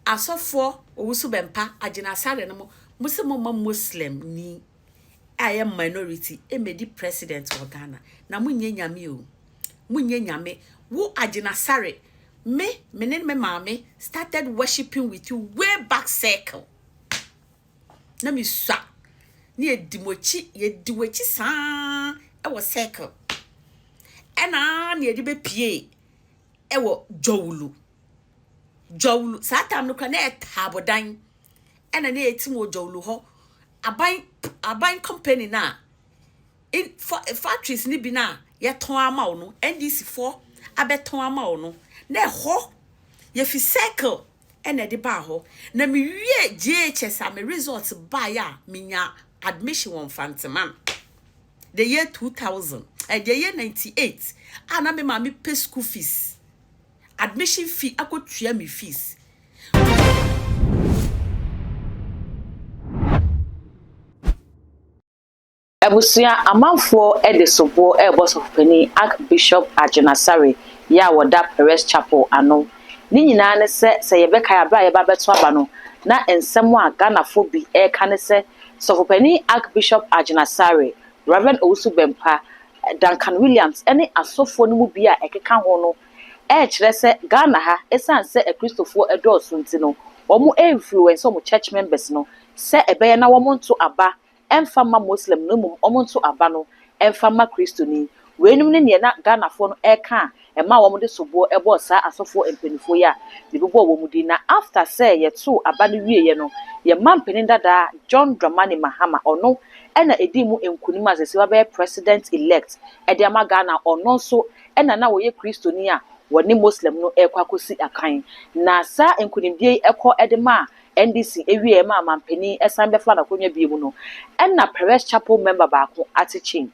Asɔfoɔ Owusu Bɛmpa, Agyina Asare no mo, mo se mo mma Muslim ni a ɛyɛ minority mmɛdi president wɔ Ghana. Na mo nyɛ nyame o. Mo nyɛ nyame. Wo Agyina Asare, me, me ne me maame started worshiping with you way back circle. Na me sua. Ne yɛdi mo akyi, yɛdi w'akyi saa ɛwɔ circle. Ɛna ne yɛde bɛpie ɛwɔ Jowulu. Jowulu, saa time no kora na yɛ taabodan. Ɛna ne yɛtim wɔ Jowulu hɔ. Aban, aban company na in factories ni bi na yɛtɔn ama wo no, NDC foɔ abɛtɔn ama wo no. Na ɛhɔ yɛfi circle ɛna ɛde baa hɔ. Na mewie JHS a me result baeɛ a menya admission wɔ Mfanteman. The year 2000, the year 98, a na me maame pay school fees. Admission fee akɔtua me fees. Abusua amanfoɔ de soboɔ rebɔ Sɔfopanin Archbishop Arjun Asare yi a wɔda Perez Chapel ano. Ne nyinaa ne sɛ, sɛ yɛbɛkae a, berɛ a yɛreba abɛto aba no, na nsɛm a Ghanafoɔ bi reka ne sɛ Sɔfopanin Archbishop Arjun Asare, Rev. Owusu Bempah, Duncan Williams ne asɔfoɔ no mu bi a ɛkeka ho no rekyerɛ sɛ Ghana ha, ɛsiane sɛ Akristofoɔ dɔɔso nti no, wɔn influence wɔn church members no sɛ ɛbɛyɛ na wɔnto aba mfa mma Muslim na mmom wɔnto aba no mfa mma Kristoni. Weinom ne neɛ na Ghanafoɔ no reka a ɛmaa wɔde soboɔ bɔɔ saa asɔfoɔ mpaninfoɔ yi a mebobɔɔ wɔn din. Na after sɛ yɛtoo aba no wieɛ no, yɛn mampanin dadaa John Dramani Mahama, ɔno na ɛdii mu nkunim a seesei wabɛyɛ President elect de ama Ghana, ɔno nso na na ɔyɛ Kristoni a wɔne Muslim no rekɔ akɔsi akan. Na saa nkunimdie yi kɔ de maa NDC wieɛ maa mampanin san bɛfaa n'akonnwa bio mu no, ɛna Perez Chapel member baako ate kyen.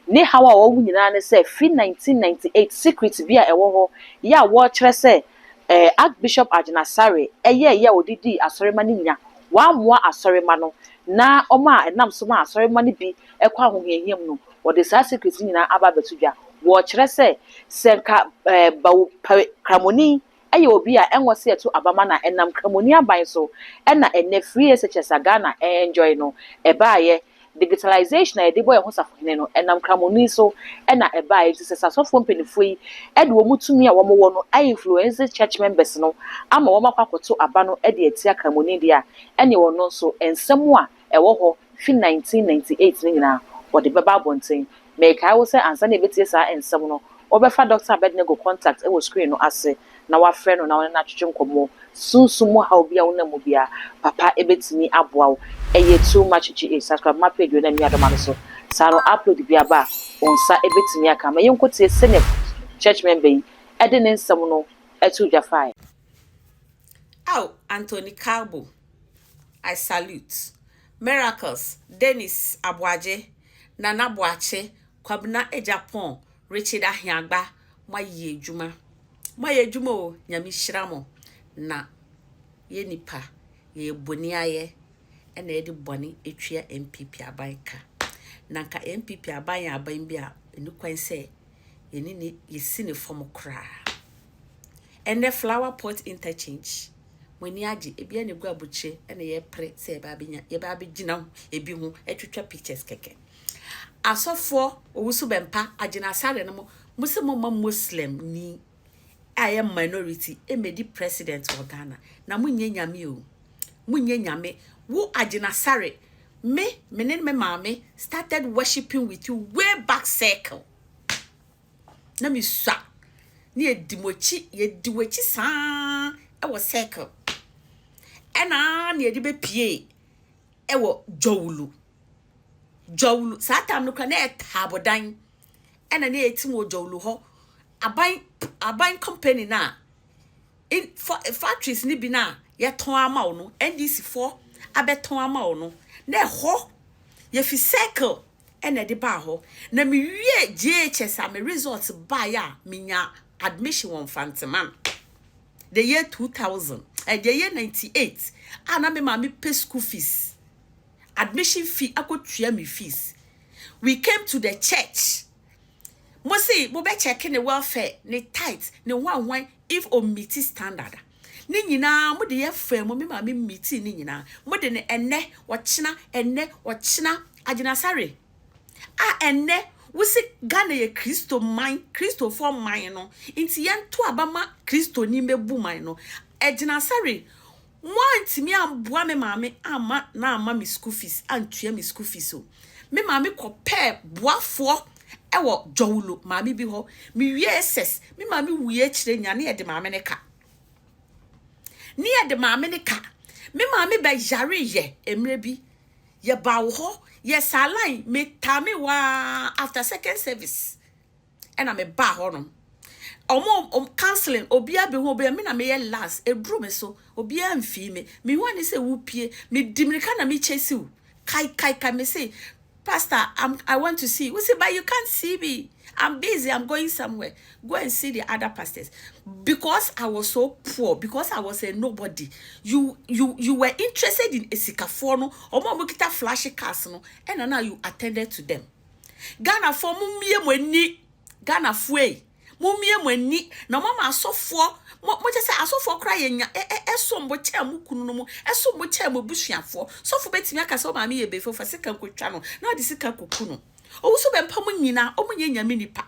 Ne haw a ɔwɔ mu nyinaa ne sɛ firi 1998 secret bi a ɛwɔ hɔ yɛ a wɔrekyerɛ sɛ eh, Archbishop Agyinasare yɛeɛ a ɔde dii asɔremma no nya, wammoa asɔremma no na ɔma a ɛnam so ma asɔremma no bi kɔ ahohiahia mu no, wɔde saa secret no nyinaa aba abɛto dwa. Wɔrekyerɛ sɛ sɛ nka eh, Bawo Kramoni yɛ obi a ɛnwɔ sɛ yɛto aba ma no a, ɛnam Kramoni aban so na ɛnnɛ free SHS a Ghana enjoy no ɛbaeɛ. Digitalization a yɛde bɔ yɛn ho safohene no, ɛnam Kramoni so na ɛbaeɛ. Nti sɛ sasɔfoɔ mpanimfoɔ yi de wɔn tumi a wɔwɔ no a influence church members no ama wɔn akɔ akɔto aba no de atia Kramoni deɛ a, ɛneɛ ɔno nso nsɛm a ɛwɔ hɔ fi 1998 no nyinaa wɔde bɛba abɔnten. Mekae wo sɛ ansa na yɛbɛtie saa nsɛm no, wobɛfa Dɔkta Abednego contact wɔ screen no ase na woafrɛ no na wo ne no atwetwe nkɔmmɔ. Sunsum mu haw bi a wonam mu biara, papa bɛtumi aboa wo. Ɛyɛ too much GH. Subscribe ma page wei na nnuadɔma no so. Saa no upload bi aba a, wo nsa bɛtumi aka. Ma yɛnkɔtie sɛnea church member yi de ne nsɛm no too dwa faeɛ. Ao Anthony Calbo I salute Miracles Dennis Aboagye Nana Boakye Kwabena Agyapong Richard Ahiagba moayɛ adwuma moayɛ adwuma o Nyame hyira mo na yɛ nipa yɛyɛ boniayɛ ɛna yɛde bɔne atua NPP aban ka na nka NPP aban yɛ aban bi a ɛni kwan sɛ yɛne ne yɛsi ne fam koraa. Ɛnnɛ flower pot interchange mo ani agye ebia na egu abokyire ɛna yɛpere sɛ yɛbɛ abɛnya yɛbɛ abɛgyina ebi ho atwitwa pictures kɛkɛ. Asɔfoɔ Owusu Bɛmpa Agyina Asare no mo mo sɛ mo ma Muslim ni a ɛyɛ minority ɛmɛdi president wɔ Ghana na mo nyɛ nyame o mo nyɛ nyame wo Agyina Asare me me ne me maame started worshiping with you way back circle. Na mesua ne yɛdi mo akyi yɛdi w'akyi saa ɛwɔ circle ɛna ne yɛde bɛpie ɛwɔ Jowulu Jowulu saa time no kora na yɛ taabodan ɛna ne yɛtim wɔ Jowulu hɔ aban aban company na in factories ni bi na yɛtɔn ama wo no NDC foɔ abɛtɔn ama wo no na ɛhɔ yɛfi circle ɛna ɛde baa hɔ na mewie JHS a me result baeɛ a menya admission wɔ Mfanteman the year 2000 the year 98 a na me maame pay school fees admission fee akɔtua me fees. We came to the church mo se mo bɛ check ne welfare ne tithe ne hwan hwan if o meet standard. Ne nyinaa mode yɛ faa mu, me maame meetii ne nyinaa. Mode no ɛnnɛ, ɔkyena, ɛnnɛ, ɔkyena, Agyinasare. A ɛnnɛ, wose Ghana yɛ Kristo man, Kristofoɔ man no, nti yɛnto aba ma Kristoni mmɛbu man no. Agyinasare, moantumi amboa me maame amma na amma me school fees, antua me school fees o. Me maame kɔpɛɛ boafoɔ wɔ Jɔwulo maame bi hɔ. Mewie SS, me maame wuiɛ akyire nya ne yɛde maame no ka. Ne yɛde maame no ka. Me maame bɛyareeɛ mmerɛ bi. Yɛbaa wo hɔ, yɛsaa line, metame waa after second service. Ɛna mebaa hɔ nom. Ɔmo ɔmo counseling, obiara bɛhu obiara, me na meyɛ last, ɛduru me so, obiara mfii me. Mehu ane sɛ wopie, medi mirika na mekyɛsi wo. Kai kai kai, me se, Pastor, I want to see. We say, but you can't see me. I'm busy. I'm going somewhere. Go and see the other pastors. Because I was so poor, because I was a nobody. You were interested in esikafoɔ no. Ɔmo a ɔmo kita flashy cars no. And now you attended to them. Ghanafoɔ mo mmie mo ani. Ghanafoɔ yi. Mo mmie mo ani. Na mo ama asɔfoɔ mo kyɛ sɛ asɔfoɔ koraa yɛ nya ɛ ɛ ɛsom bo kyɛn mo kunu no mu, ɛsom bo kyɛn mo busuafoɔ. Sɔfo bɛtumi aka sɛ ɔmaame yɛ befo fa sika nkotwa no na ɔde sika koku no. Ɔwɔ so bɛmpa mo nyinaa ɔmo nyɛ nyame nipa.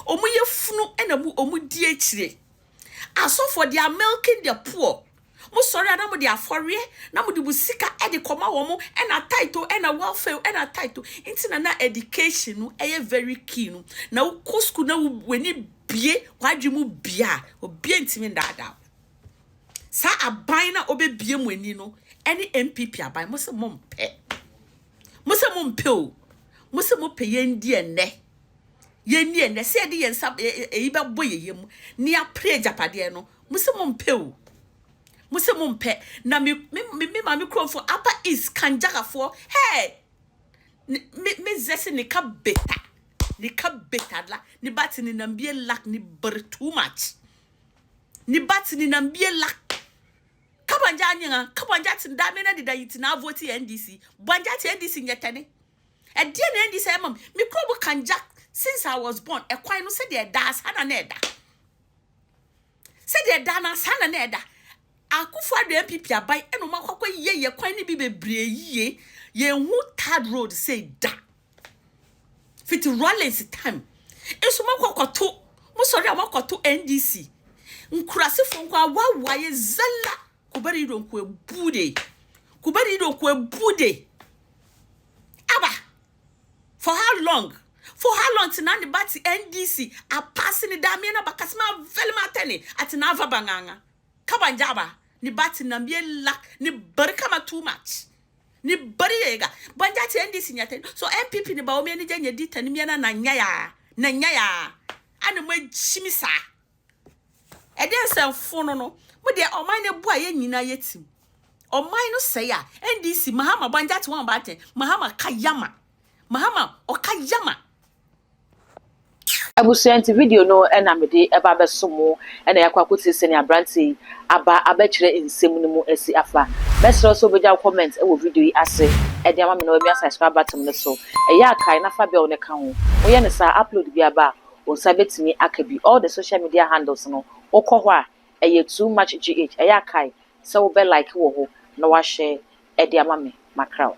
Ɔmo yɛ funu ɛna mo ɔmo di akyire. Asɔfoɔ, they are milking the poor. Mo sɔre a na mo de afɔreɛ na mo de mo sika ɛde kɔma wɔn mo ɛna tithe ɛna welfare ɛna tithe. Nti na education no ɛyɛ very key no. Na wokɔ school na w'ani bie w'adwe mu bie a obie ntumi ndaadaa. Saa aban na obebie mo ani no ɛne NPP aban. Mo sɛ mo mpɛ. Mo sɛ mo mpɛ o. Mo sɛ mo pɛ yɛn di ɛnnɛ. Yɛn ni ɛnnɛ sɛ yɛde yɛn nsa eyi bɛbɔ yɛn yam ne apere agyapadeɛ no. Mo sɛ mo mpɛ o. Mo sɛ mo mpɛ. Na me maame kuromfoɔ Upper East Kanjagafoɔ, hey, me zɛsi ne ka beta. Ne ka beta la. Ne ba ti ne nambie lack ne bere too much. Ne ba ti ne nambie lack. Kabanja anyinga, kabanja ti da me na di da yiti na vote NDC. Banja ti NDC nyetene. E die na NDC emam. Me krobo Kanja since I was born. E kwan no se de da sa na na eda. Se de da na sa na na eda. Akufo Addo NPP aban e no makɔkɔ ye ye kwan ni bi bebre yie. Ye hu third road say da. Fit Rawlings time. Nso makɔkɔto, mo sɔre a makɔto NDC. Nkurasefo nko awawa ye zalla. Kubari don ku ebude. Kubari don ku ebude. Aba. For how long? For how long tina ni bati NDC a passing ni damie na bakasima velma tene atina ava banganga. Kabanjaba ni bati na mbie lak ni barikama too much. Ni bari yega. Banjati NDC nyate. So NPP ni baomi ni jenye dita ni miana na nyaya. Na nyaya. Ani mwe chimisa. Ede nse mfono no. Mo de omai ne boa ye nyina ye tim. Omai no say ya NDC Mahama banjati wan bate. Mahama kayama. Mahama okayama. Abusua nti video no na mede eba beso na yakwa akoti se ne abrante aba abekyere nsem no mu asi afa. Mesro so begya comment e wo video yi ase e de ama me na wa subscribe button no so. E ya kai na fa bell ne ka ho. Wo ye ne sa upload bi aba wo nsa betimi aka bi. All the social media handles no wokɔ hɔ a e ye too much GH. E ya kai se wo be like wo ho na wa share e de ama me makraw.